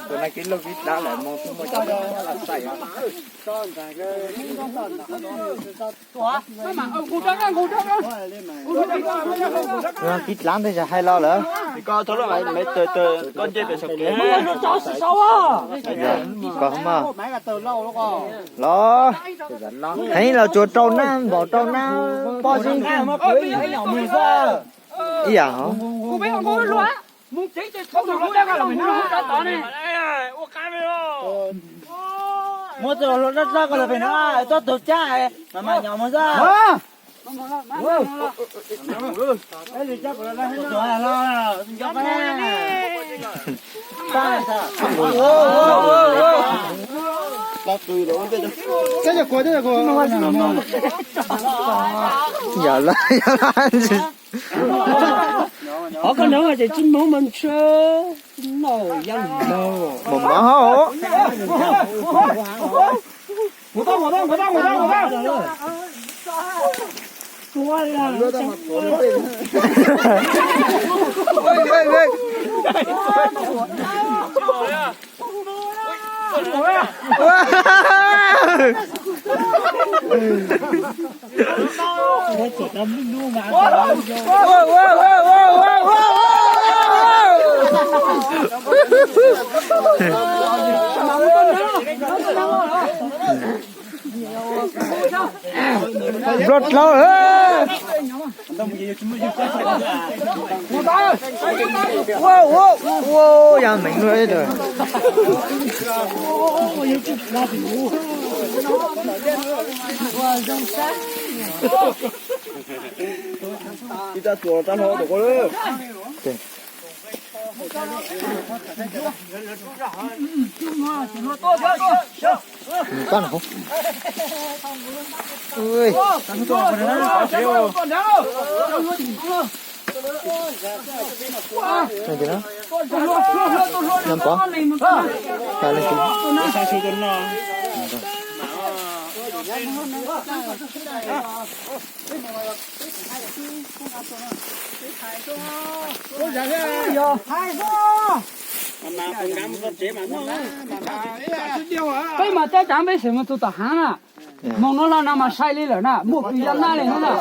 Tus no kib lub kib dlav lawm mus kuj muaj coob los xaij os. Kib dlav ntej yog hais los lawm. Koj nce pem saum kev. Koj mas los heev los tsuas rau nab npaum rau nab pob zeb. Ib yam hov. Muab txoj hlua daj daj ko los pem no, txoj tug cab mas mas nyom mus xwb. Yog lawm, yog lawm. Qhov koj nrog ces tsis mus mas ntshe no ya mus mov hauv. Nplua dlhau. Ua, ua, ua, ya meem luaj ib tug. Ib rab tuas rab hlob tuaj ko lawm. Npov, leej twg? Peb mas tab cav peb xeem mus txog tom haav na. Moos no los no mas sai li lawm na, muaj kws yaj nab li no na.